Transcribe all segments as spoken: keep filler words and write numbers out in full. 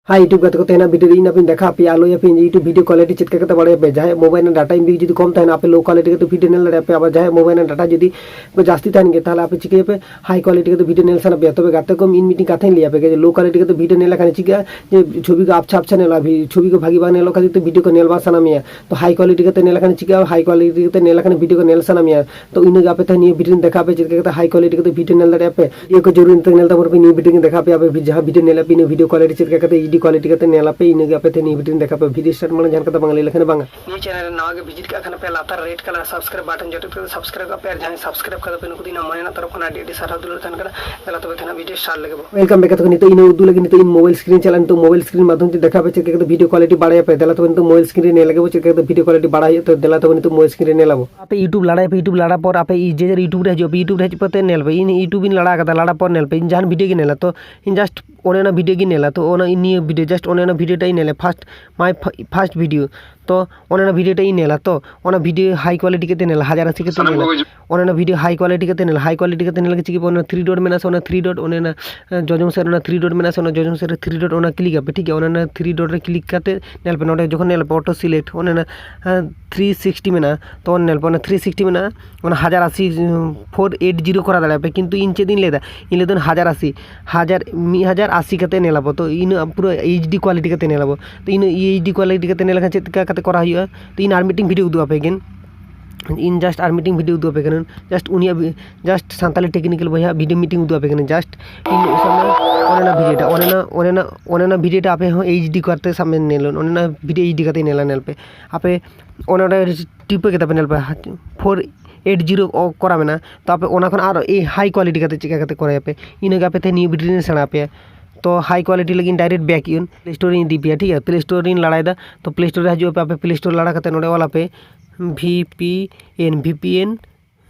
ᱦᱟᱭ YouTube ᱜᱟᱛᱮ ᱠᱚ, ᱛᱮᱦᱮᱧᱟᱜ video ᱨᱮ ᱤᱧ ᱟᱯᱮᱧ ᱫᱮᱠᱷᱟ ᱟᱯᱮᱭᱟ, ᱟᱨ ᱞᱟᱹᱭ ᱟᱯᱮᱭᱟᱹᱧ ᱡᱮ YouTube video quality ᱪᱮᱫ ᱞᱮᱠᱟ ᱠᱟᱛᱮ ᱵᱟᱲᱟᱭᱟᱯᱮ᱾ ᱡᱟᱦᱟᱸᱭᱟᱜ mobile ᱨᱮᱱᱟᱜ data MB ᱡᱩᱫᱤ ᱠᱚᱢ ᱛᱟᱦᱮᱱᱟ, ᱟᱯᱮ low quality ᱠᱟᱛᱮ video ᱧᱮᱞ ᱫᱟᱲᱮᱭᱟᱜᱼᱟ ᱯᱮ᱾ ᱟᱵᱟᱨ ᱡᱟᱦᱟᱸᱭᱟᱜ mobile ᱨᱮᱱᱟᱜ data ᱡᱩᱫᱤ ᱡᱟᱹᱥᱛᱤ ᱛᱟᱦᱮᱱ ᱜᱮᱭᱟ, ᱛᱟᱦᱚᱞᱮ ᱟᱯᱮ ᱪᱤᱠᱟᱹᱭᱟᱯᱮ, high quality ᱠᱟᱛᱮ video ᱧᱮᱞ ᱥᱟᱱᱟ ᱯᱮᱭᱟ᱾ ᱛᱚᱵᱮ ᱜᱟᱛᱮ ᱠᱚ, ᱤᱧ ᱢᱤᱫᱴᱤᱡ ᱠᱟᱛᱷᱟᱧ ᱞᱟᱹᱭ ᱟᱯᱮ ᱜᱮ, ᱡᱮ low quality ᱠᱟᱛᱮ video ᱧᱮᱞ ᱞᱮᱠᱷᱟᱱ ᱪᱤᱠᱟᱹᱜᱼᱟ, ᱡᱮ ᱪᱷᱚᱵᱤ ᱠᱚ ᱟᱯᱪᱷᱟ ᱟᱯᱪᱷᱟ ᱧᱮᱞᱚᱜᱼᱟ, ᱵᱷᱤ-, ᱪᱷᱚᱵᱤ ᱠᱚ ᱵᱷᱟᱜᱤ ᱵᱟᱝ ᱧᱮᱞᱚᱜ ᱠᱷᱟᱹᱛᱤᱨ ᱛᱮ video ᱠᱚ ᱧᱮᱞ ᱵᱟᱝ ᱥᱟᱱᱟ ᱢᱮᱭᱟ᱾ ᱛᱚ high quality ᱠᱟᱛᱮ ᱧᱮᱞ ᱞᱮᱠᱷᱟᱱ ᱪᱤᱠᱟᱹᱜᱼᱟ, high quality ᱠᱟᱛᱮ ᱧᱮᱞ ᱞᱮᱠᱷᱟᱱ video ᱠᱚ ᱧᱮᱞ ᱥᱟᱱᱟ ᱢᱮᱭᱟ᱾ ᱛᱚ ᱤᱱᱟᱹᱜᱮ ᱟᱯᱮ ᱛᱮᱦᱮᱧ ᱱᱤᱭᱟᱹ video ᱨᱤᱧ ᱫᱮᱠᱷᱟᱣ ᱟᱯᱮ ᱪᱮᱫ ᱞᱮᱠᱟ ᱠᱟᱛᱮ high quality ᱠᱟᱛᱮ video ᱧᱮᱞ ᱫᱟᱲᱮᱭᱟᱜᱼᱟ ᱯᱮ᱾ ᱤᱭᱟᱹ ᱠᱚ ᱡᱚᱨᱩᱨ ᱱᱤᱛᱚᱜ ᱧᱮᱞ ᱛᱟᱵᱚᱱ ᱯᱮ ᱱᱤᱭᱟᱹ video ᱨᱤᱧ ᱫᱮᱠᱷᱟᱣ ᱟᱯᱮᱭᱟ, ᱟᱯᱮ ᱡᱟᱦᱟᱸ video ᱧᱮᱞ ᱟᱯᱮ ᱤᱱᱟᱹ video quality ᱪᱮᱫ ᱞᱮᱠᱟ ᱠᱟᱛᱮ HD quality ᱠᱟᱛᱮ ᱧᱮᱞ ᱟᱯᱮ, ᱤᱱᱟᱹᱜᱮ ᱟᱯᱮ ᱛᱮᱦᱮᱧ ᱱᱤᱭᱟᱹ video ᱨᱤᱧ ᱫᱮᱠᱷᱟᱣ ᱟᱯᱮ᱾ Video start ᱢᱟᱲᱟᱝ ᱡᱟᱦᱟᱸ ᱠᱟᱛᱷᱟ ᱵᱟᱝ ᱞᱟᱹᱭ ᱞᱮᱠᱷᱟᱱ ᱵᱟᱝᱟ᱾ ᱱᱤᱭᱟᱹ channel ᱨᱮ ᱱᱟᱣᱟ ᱜᱮ visit ᱠᱟᱜ ᱠᱷᱟᱱ ᱯᱮ, ᱞᱟᱛᱟᱨ red colour subscribe button ᱡᱚᱴᱮᱫ ᱠᱟᱛᱮ subscribe ᱠᱟᱜ ᱯᱮ, ᱟᱨ ᱡᱟᱦᱟᱸᱭ subscribe ᱠᱟᱫᱟ ᱯᱮ ᱱᱩᱠᱩ ᱫᱚ ᱤᱧᱟᱹᱜ ᱢᱚᱱᱮ ᱨᱮᱱᱟᱜ ᱛᱚᱨᱚᱯ ᱠᱷᱚᱱ ᱟᱹᱰᱤ ᱟᱹᱰᱤ ᱥᱟᱨᱦᱟᱣ ᱫᱩᱞᱟᱹᱲ ᱛᱟᱦᱮᱱ ᱠᱟᱱᱟ᱾ ᱫᱮᱞᱟ ᱛᱚᱵᱮ ᱛᱮᱦᱮᱧᱟᱜ video start ᱞᱮᱜᱮ ᱵᱚ᱾ Welcome back ᱜᱟᱛᱮ ᱠᱚ, ᱱᱤᱛᱚᱜ ᱤᱧ ᱩᱫᱩᱜ ᱞᱟᱹᱜᱤᱫ ᱱᱤᱛᱚᱜ ᱤᱧ mobile screen ᱪᱟᱞᱟᱜᱼᱟ, ᱱᱤᱛᱚᱜ mobile screen ᱢᱟᱫᱽᱫᱷᱚᱢ ᱛᱮ ᱫᱮᱠᱷᱟᱣ ᱯᱮ ᱪᱮᱫ ᱞᱮᱠᱟ ᱠᱟᱛᱮ video quality ᱵᱟᱲᱟᱭᱟᱯᱮ᱾ ᱫᱮᱞᱟ ᱛᱚᱵᱮ ᱱᱤᱛᱚᱜ mobile screen ᱨᱮ ᱧᱮᱞ ᱞᱮᱜᱮ ᱵᱚ ᱪᱮᱫ ᱞᱮᱠᱟ ᱠᱟᱛᱮ video quality ᱵᱟᱲᱟᱭ ᱦᱩᱭᱩᱜᱼᱟ᱾ ᱛᱚ ᱫᱮᱞᱟ ᱛᱚᱵᱮ ᱱᱤᱛᱚᱜ mobile screen ᱨᱮ ᱧᱮᱞ ᱟᱵᱚ᱾ ᱟᱯᱮ YouTube ᱞᱟᱲᱟᱭ ᱯᱮ, YouTube ᱞᱟᱲᱟ ᱯᱚᱨ ᱟᱯᱮ ᱤ-, ᱡᱮ ᱡᱟᱦᱟᱸ YouTube ᱨᱮ ᱦᱤᱡᱩᱜ ᱟᱯᱮ, YouTube ᱨᱮ ᱦᱮᱡ ᱠᱟᱛᱮ ᱧᱮᱞ ᱯᱮ᱾ ᱤᱧ YouTube ᱤᱧ ᱞᱟᱲᱟ ᱠᱟᱫᱟ, ᱞᱟᱲᱟ ᱯᱚᱨ ᱧᱮᱞ ᱯᱮ᱾ ᱤᱧ ᱡᱟᱦᱟᱱ video ᱜᱮ ᱧᱮᱞᱟ, ᱛᱚ ᱤᱧ just ᱚᱱᱮ ᱚᱱᱟ video ᱜᱮ ᱧᱮᱞᱟ᱾ ᱛᱚ ᱚᱱᱟ ᱤᱧ ᱱᱤᱭᱟᱹ video, just ᱚᱱᱮ ᱚᱱᱟ video ᱴᱟᱜ ᱤᱧ ᱧᱮᱞᱟ, first, my f-, first video᱾ ᱛᱚ ᱚᱱᱮ ᱚᱱᱟ video ᱴᱟᱜ ᱤᱧ ᱧᱮᱞᱟ᱾ ᱛᱚ ᱚᱱᱟ video high quality ᱠᱟᱛᱮ ᱧᱮᱞᱟ, ᱦᱟᱡᱟᱨ ᱟᱥᱤ ᱠᱟᱛᱮ ᱧᱮᱞᱟ᱾ ᱚᱱᱮ ᱚᱱᱟ video high quality ᱠᱟᱛᱮ ᱧᱮᱞᱟ, high quality ᱠᱟᱛᱮ ᱧᱮᱞ ᱞᱟᱹᱜᱤᱫ ᱪᱤᱠᱟᱹ ᱚᱱᱟ three dot ᱢᱮᱱᱟᱜᱼᱟ ᱥᱮ, ᱚᱱᱟ three dot, ᱚᱱᱮ ᱚᱱᱟ, ᱮ, ᱡᱚᱡᱚᱢ ᱥᱮᱫ ᱨᱮ ᱚᱱᱟ three dot ᱢᱮᱱᱟᱜᱼᱟ ᱥᱮ, ᱚᱱᱟ ᱡᱚᱡᱚᱢ ᱥᱮᱫ ᱨᱮ three dot, ᱚᱱᱟ click ᱟᱯᱮ, ᱴᱷᱤᱠ ᱜᱮᱭᱟ᱾ ᱚᱱᱮ ᱚᱱᱟ three dot ᱨᱮ click ᱠᱟᱛᱮ ᱧᱮᱞ ᱯᱮ, ᱱᱚᱰᱮ ᱡᱚᱠᱷᱚᱱ ᱧᱮᱞ ᱯᱮ auto select, ᱚᱱᱮ ᱚᱱᱟ, ᱮ, three sixty ᱢᱮᱱᱟᱜᱼᱟ, ᱛᱚ ᱚᱱᱟ ᱧᱮᱞ ᱯᱮ, ᱚᱱᱟ three sixty ᱢᱮᱱᱟᱜᱼᱟ, ᱚᱱᱟ ᱦᱟᱡᱟᱨ ᱟᱥᱤ, four eight zero ᱠᱚᱨᱟᱣ ᱫᱟᱲᱮᱭᱟᱜᱼᱟ ᱯᱮ᱾ ᱠᱤᱱᱛᱩ ᱤᱧ ᱪᱮᱫ ᱤᱧ ᱞᱟᱹᱭᱫᱟ, ᱤᱧ ᱞᱟᱹᱭᱫᱟ ᱚᱱᱟ ᱦᱟᱡᱟᱨ ᱟᱥᱤ, ᱦᱟᱡᱟᱨ, ᱢᱤᱫ ᱦᱟᱡᱟᱨ ᱟᱥᱤ ᱠᱟᱛᱮ ᱧᱮᱞ ᱟᱵᱚ᱾ ᱛᱚ ᱤᱱᱟᱹ ᱯᱩᱨᱟᱹ HD quality ᱠᱟᱛᱮ ᱧᱮᱞ ᱟᱵᱚ᱾ ᱛᱚ ᱤᱱᱟᱹ HD quality ᱠᱟᱛᱮ ᱧᱮᱞ ᱞᱮᱠᱷᱟᱱ ᱪᱮᱫ ᱞᱮᱠᱟ ᱠᱟᱛᱮ ᱠᱚᱨᱟᱣ ᱦᱩᱭᱩᱜᱼᱟ, ᱛᱚ ᱤᱧ ᱟᱨ ᱢᱤᱫᱴᱮᱱ video ᱩᱫᱩᱜ ᱟᱯᱮ ᱜᱮ᱾ ᱤᱧ just ᱟᱨ ᱢᱤᱫᱴᱮᱱ video ᱩᱫᱩᱜ ᱟᱯᱮ ᱠᱟᱹᱱᱟᱹᱧ, just ᱩᱱᱤᱭᱟᱜ vi-, just ᱥᱟᱱᱛᱟᱞᱤ technical ᱵᱚᱭᱦᱟ video ᱢᱤᱫᱴᱮᱱ ᱩᱫᱩᱜ ᱟᱯᱮ ᱠᱟᱹᱱᱟᱹᱧ᱾ Just ᱤᱧ ᱥᱟᱵ ᱢᱮ ᱚᱱᱮ ᱚᱱᱟ video ᱴᱟ, ᱚᱱᱮ ᱚᱱᱟ, ᱚᱱᱮ ᱚᱱᱟ, ᱚᱱᱮ ᱚᱱᱟ video ᱴᱟ ᱟᱯᱮ ᱦᱚᱸ HD ᱠᱟᱛᱮ ᱥᱟᱵ ᱢᱮ ᱧᱮᱞ, ᱚᱱᱮ ᱚᱱᱟ video HD ᱠᱟᱛᱮ ᱧᱮᱞᱟ, ᱧᱮᱞ ᱯᱮ᱾ ᱟᱯᱮ ᱚᱱᱮ ᱚᱸᱰᱮ ᱴᱤᱯᱟᱹ ᱠᱮᱫᱟ ᱯᱮ, ᱧᱮᱞ ᱯᱮ four eight zero ᱠᱚᱨᱟᱣ ᱢᱮᱱᱟᱜᱼᱟ᱾ ᱛᱚ ᱟᱯᱮ ᱚᱱᱟ ᱠᱷᱚᱱ ᱟᱨ ᱮᱭ high quality ᱠᱟᱛᱮ ᱪᱮᱠᱟ ᱠᱟᱛᱮ ᱠᱚᱨᱟᱣ ᱟᱯᱮ, ᱤᱱᱟᱹᱜᱮ ᱟᱯᱮ ᱛᱮ ᱱᱤᱭᱟᱹ video ᱨᱤᱧ ᱥᱮᱬᱟ ᱟᱯᱮᱭᱟ᱾ ᱛᱚ high quality ᱞᱟᱹᱜᱤᱫ direct back ᱤᱧ Play Store ᱨᱤᱧ ᱤᱫᱤ ᱯᱮᱭᱟ, ᱴᱷᱤᱠ ᱜᱮᱭᱟ᱾ Play Store ᱨᱤᱧ ᱞᱟᱲᱟᱭᱮᱫᱟ, ᱛᱚ Play Store ᱨᱮ ᱦᱤᱡᱩᱜ ᱟᱯᱮ, ᱟᱯᱮ Play Store ᱞᱟᱲᱟ ᱠᱟᱛᱮ ᱱᱚᱰᱮ ᱚᱞ ᱟᱯᱮ VPN, VPN,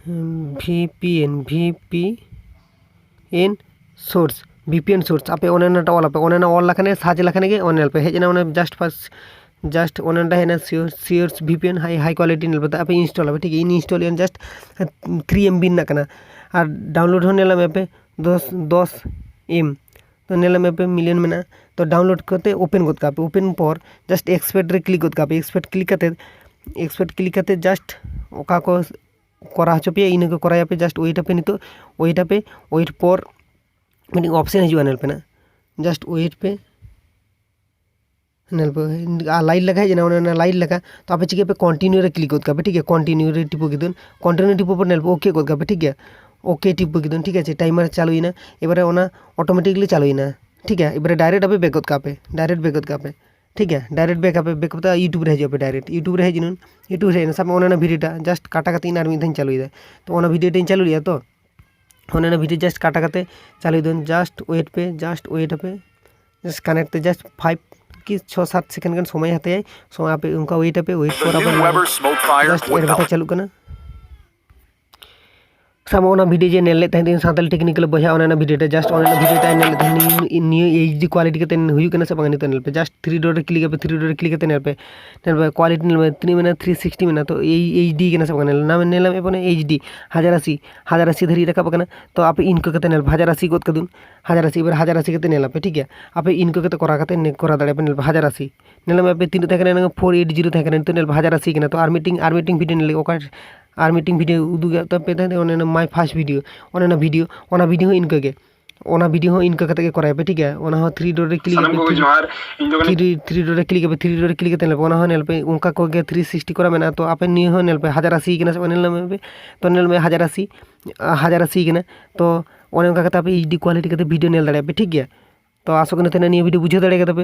VPN, VPN source, VPN source, ᱟᱯᱮ ᱚᱱᱮ ᱚᱱᱟᱴᱟ ᱚᱞ ᱟᱯᱮ, ᱚᱱᱮ ᱚᱱᱟ ᱚᱞ ᱞᱮᱠᱷᱟᱱ ᱜᱮ, search ᱞᱮᱠᱷᱟᱱ ᱜᱮ ᱚᱱᱮ ᱧᱮᱞ ᱯᱮ ᱦᱮᱡ ᱮᱱᱟ, ᱚᱱᱮ just first, just ᱚᱱᱮ ᱚᱸᱰᱮ ᱦᱮᱡ ᱮᱱᱟ, source, source VPN high, high quality ᱧᱮᱞ ᱯᱮ, ᱟᱯᱮ install ᱟᱯᱮ, ᱴᱷᱤᱠ ᱜᱮᱭᱟ, ᱤᱧ install ᱮᱫᱟ, just three MB ᱨᱮᱱᱟᱜ ᱠᱟᱱᱟ᱾ ᱟᱨ download ᱦᱚᱸ ᱧᱮᱞ ᱢᱮ ᱯᱮ, ᱫᱚᱥ, ᱫᱚᱥ M, ᱛᱚ ᱧᱮᱞ ᱢᱮ ᱯᱮ million ᱢᱮᱱᱟᱜᱼᱟ, ᱛᱚ download ᱠᱟᱛᱮ open ᱜᱚᱫ ᱠᱟᱜ ᱯᱮ᱾ Open ᱯᱚᱨ just export ᱨᱮ click ᱜᱚᱫ ᱠᱟᱜ ᱯᱮ᱾ Export click ᱠᱟᱛᱮ, export click ᱠᱟᱛᱮ just ᱚᱠᱟ ᱠᱚ ᱠᱚᱨᱟᱣ ᱦᱚᱪᱚ ᱯᱮᱭᱟ ᱤᱱᱟᱹ ᱠᱚ ᱠᱚᱨᱟᱣ ᱟᱯᱮ᱾ Just wait ᱟᱯᱮ, ᱱᱤᱛᱚᱜ wait ᱟᱯᱮ᱾ Wait ᱯᱚᱨ ᱢᱤᱫᱴᱤᱡ option ᱦᱤᱡᱩᱜᱼᱟ, ᱧᱮᱞ ᱯᱮ ᱱᱟᱜ, just wait ᱯᱮ᱾ ᱧᱮᱞ ᱯᱮ, ᱟᱨ light ᱞᱮᱠᱟ ᱦᱮᱡ ᱮᱱᱟ, ᱚᱱᱮ ᱚᱱᱟ light ᱞᱮᱠᱟ᱾ ᱛᱚ ᱟᱯᱮ ᱪᱤᱠᱟᱹᱭᱟᱯᱮ, continue ᱨᱮ click ᱜᱚᱫ ᱠᱟᱜ ᱯᱮ, ᱴᱷᱤᱠ ᱜᱮᱭᱟ᱾ Continue ᱨᱮ ᱴᱤᱯᱟᱹ ᱠᱮᱫᱩᱱ, continue ᱴᱤᱯᱟᱹ ᱯᱚᱨ ᱧᱮᱞ ᱯᱮ OK ᱜᱚᱫ ᱠᱟᱜ ᱯᱮ, ᱴᱷᱤᱠ ᱜᱮᱭᱟ᱾ OK ᱴᱤᱯᱟᱹ ᱠᱮᱫᱩᱱ, ᱴᱷᱤᱠ ᱟᱪᱷᱮ, timer ᱪᱟᱹᱞᱩᱭᱮᱱᱟ᱾ ᱮᱵᱟᱨᱮ ᱚᱱᱟ automatically ᱪᱟᱹᱞᱩᱭᱮᱱᱟ, ᱴᱷᱤᱠ ᱜᱮᱭᱟ᱾ ᱮᱵᱟᱨᱮ direct ᱟᱯᱮ back ᱜᱚᱫ ᱠᱟᱜ ᱯᱮ, direct back ᱜᱚᱫ ᱠᱟᱜ ᱯᱮ, ᱴᱷᱤᱠ ᱜᱮᱭᱟ᱾ Direct back ᱟᱯᱮ, back ᱠᱟᱛᱮ YouTube ᱨᱮ ᱦᱤᱡᱩᱜ ᱟᱯᱮ, direct YouTube ᱨᱮ ᱦᱮᱡ ᱮᱱᱟ᱾ YouTube ᱨᱮ ᱦᱮᱡ ᱮᱱᱟ, ᱥᱟᱵ ᱢᱮ ᱚᱱᱮ ᱚᱱᱟ video ᱴᱟ just ᱠᱟᱴᱟ ᱠᱟᱛᱮ ᱤᱧ ᱟᱨ ᱢᱤᱫ ᱫᱷᱟᱣ ᱤᱧ ᱪᱟᱹᱞᱩᱭᱮᱫᱟ᱾ ᱛᱚ ᱚᱱᱟ video ᱴᱟᱧ ᱪᱟᱹᱞᱩ ᱞᱮᱜᱼᱟ, ᱛᱚ ᱚᱱᱮ ᱚᱱᱟ video just ᱠᱟᱴᱟ ᱠᱟᱛᱮ ᱪᱟᱹᱞᱩᱭ ᱫᱟᱹᱧ, just wait ᱯᱮ, just wait ᱟᱯᱮ᱾ Just connect ᱛᱮ just five ᱠᱤ ᱪᱷᱚ ᱥᱟᱛ second ᱜᱟᱱ ᱥᱚᱢᱚᱭ ᱦᱟᱛᱟᱭᱟᱭ᱾ ᱥᱚᱢᱚᱭ ᱟᱯᱮ ᱚᱱᱠᱟ wait ᱟᱯᱮ, wait ᱯᱚᱨ ᱟᱯᱮ just ad ᱵᱟᱴᱟ ᱪᱟᱹᱞᱩᱜ ᱠᱟᱱᱟ᱾ ᱥᱟᱵ ᱢᱮ ᱚᱱᱟ video ᱡᱮ ᱧᱮᱞ ᱞᱮᱫ ᱛᱟᱦᱮᱸᱫ ᱤᱧ ᱥᱟᱱᱛᱟᱲᱤ technical ᱵᱚᱭᱦᱟ, ᱚᱱᱮ ᱚᱱᱟ video ᱴᱟ just ᱚᱱᱮ ᱚᱱᱟ video ᱴᱟ ᱧᱮᱞ ᱞᱮᱫ ᱛᱟᱦᱮᱸᱫ ᱤᱧ, ᱱᱤᱭᱟᱹ HD quality ᱠᱟᱛᱮ ᱦᱩᱭᱩᱜ ᱠᱟᱱᱟ ᱥᱮ ᱵᱟᱝ ᱱᱤᱛᱚᱜ ᱧᱮᱞ ᱯᱮ᱾ Just three dot ᱨᱮ click ᱟᱯᱮ, three dot ᱨᱮ click ᱠᱟᱛᱮ ᱧᱮᱞ ᱯᱮ, ᱧᱮᱞ ᱯᱮ quality ᱧᱮᱞ ᱯᱮ ᱛᱤᱱᱟᱹᱜ ᱢᱮᱱᱟᱜᱼᱟ, three sixty ᱢᱮᱱᱟᱜᱼᱟ᱾ ᱛᱚ HD ᱠᱟᱱᱟ ᱥᱮ ᱵᱟᱝ ᱧᱮᱞ ᱢᱮ, HD ᱦᱟᱡᱟᱨ ᱟᱥᱤ, ᱦᱟᱡᱟᱨ ᱟᱥᱤ ᱫᱷᱟᱹᱨᱤᱡ ᱨᱟᱠᱟᱵ ᱟᱠᱟᱱᱟ᱾ ᱛᱚ ᱟᱯᱮ ᱤᱱᱠᱟᱹ ᱠᱟᱛᱮ ᱧᱮᱞ ᱯᱮ, ᱦᱟᱡᱟᱨ ᱟᱥᱤ ᱜᱚᱫ ᱠᱟᱫᱩᱱ, ᱦᱟᱡᱟᱨ ᱟᱥᱤ, ᱮᱵᱟᱨ ᱦᱟᱡᱟᱨ ᱟᱥᱤ ᱠᱟᱛᱮ ᱧᱮᱞ ᱟᱯᱮ, ᱴᱷᱤᱠ ᱜᱮᱭᱟ᱾ ᱟᱯᱮ ᱤᱱᱠᱟᱹ ᱠᱟᱛᱮ ᱠᱚᱨᱟᱣ ᱠᱟᱛᱮ ᱠᱚᱨᱟᱣ ᱫᱟᱲᱮᱭᱟᱜᱼᱟ ᱯᱮ᱾ ᱧᱮᱞ ᱯᱮ ᱦᱟᱡᱟᱨ ᱟᱥᱤ, ᱧᱮᱞ ᱢᱮ ᱟᱯᱮ ᱛᱤᱱᱟᱹᱜ ᱛᱟᱦᱮᱸ ᱠᱟᱱᱟ, four eight zero ᱛᱟᱦᱮᱸ ᱠᱟᱱᱟ, ᱱᱤᱛᱚᱜ ᱧᱮᱞ ᱯᱮ ᱦᱟᱡᱟᱨ ᱟᱥᱤ ᱠᱟᱱᱟ᱾ ᱛᱚ ᱟᱨ ᱢᱤᱫᱴᱤᱝ, ᱟᱨ ᱢᱤᱫᱴᱤᱝ video ᱧᱮᱞ ᱞᱮᱜᱮ, ᱚᱠᱟ ᱟᱨ ᱢᱤᱫᱴᱤᱝ video ᱩᱫᱩᱜ ᱮᱫ ᱛᱟᱯᱮ ᱛᱟᱦᱮᱸ, ᱚᱱᱮ ᱚᱱᱟ my first video, ᱚᱱᱮ ᱚᱱᱟ video, ᱚᱱᱟ video ᱦᱚᱸ ᱤᱱᱠᱟᱹ ᱜᱮ᱾ ᱚᱱᱟ video ᱦᱚᱸ ᱤᱱᱠᱟᱹ ᱠᱟᱛᱮ ᱜᱮ ᱠᱚᱨᱟᱣ ᱯᱮ, ᱴᱷᱤᱠ ᱜᱮᱭᱟ᱾ ᱚᱱᱟ ᱦᱚᱸ three dot ᱨᱮ click ᱥᱟᱱᱟᱢ ᱠᱚᱜᱮ ᱡᱚᱦᱟᱨ᱾ ᱤᱧ ᱫᱚ ᱠᱟᱹᱱᱟᱹᱧ three, three dot ᱨᱮ click ᱟᱯᱮ, three dot ᱨᱮ click ᱠᱟᱛᱮ ᱧᱮᱞ ᱯᱮ, ᱚᱱᱟ ᱦᱚᱸ ᱧᱮᱞ ᱯᱮ ᱚᱱᱠᱟ ᱠᱚᱜᱮ three sixty ᱠᱚᱨᱟᱣ ᱢᱮᱱᱟᱜᱼᱟ᱾ ᱛᱚ ᱟᱯᱮ ᱱᱤᱭᱟᱹ ᱦᱚᱸ ᱧᱮᱞ ᱯᱮ ᱦᱟᱡᱟᱨ ᱟᱥᱤ ᱠᱟᱱᱟ ᱥᱮ ᱵᱟᱝ, ᱧᱮᱞ ᱧᱟᱢ ᱯᱮ᱾ ᱛᱚ ᱧᱮᱞ ᱢᱮ ᱦᱟᱡᱟᱨ ᱟᱥᱤ, ᱦᱟᱡᱟᱨ ᱟᱥᱤ ᱠᱟᱱᱟ᱾ ᱛᱚ ᱚᱱᱮ ᱚᱱᱠᱟ ᱠᱟᱛᱮ ᱟᱯᱮ HD quality ᱠᱟᱛᱮ video ᱧᱮᱞ ᱫᱟᱲᱮᱭᱟᱜᱼᱟ ᱯᱮ, ᱴᱷᱤᱠ ᱜᱮᱭᱟ᱾ ᱛᱚ ᱟᱥᱚᱜ ᱠᱟᱹᱱᱟᱹᱧ ᱛᱮᱦᱮᱧ ᱱᱤᱭᱟᱹ video ᱵᱩᱡᱷᱟᱹᱣ ᱫᱟᱲᱮ ᱠᱟᱫᱟ ᱯᱮ᱾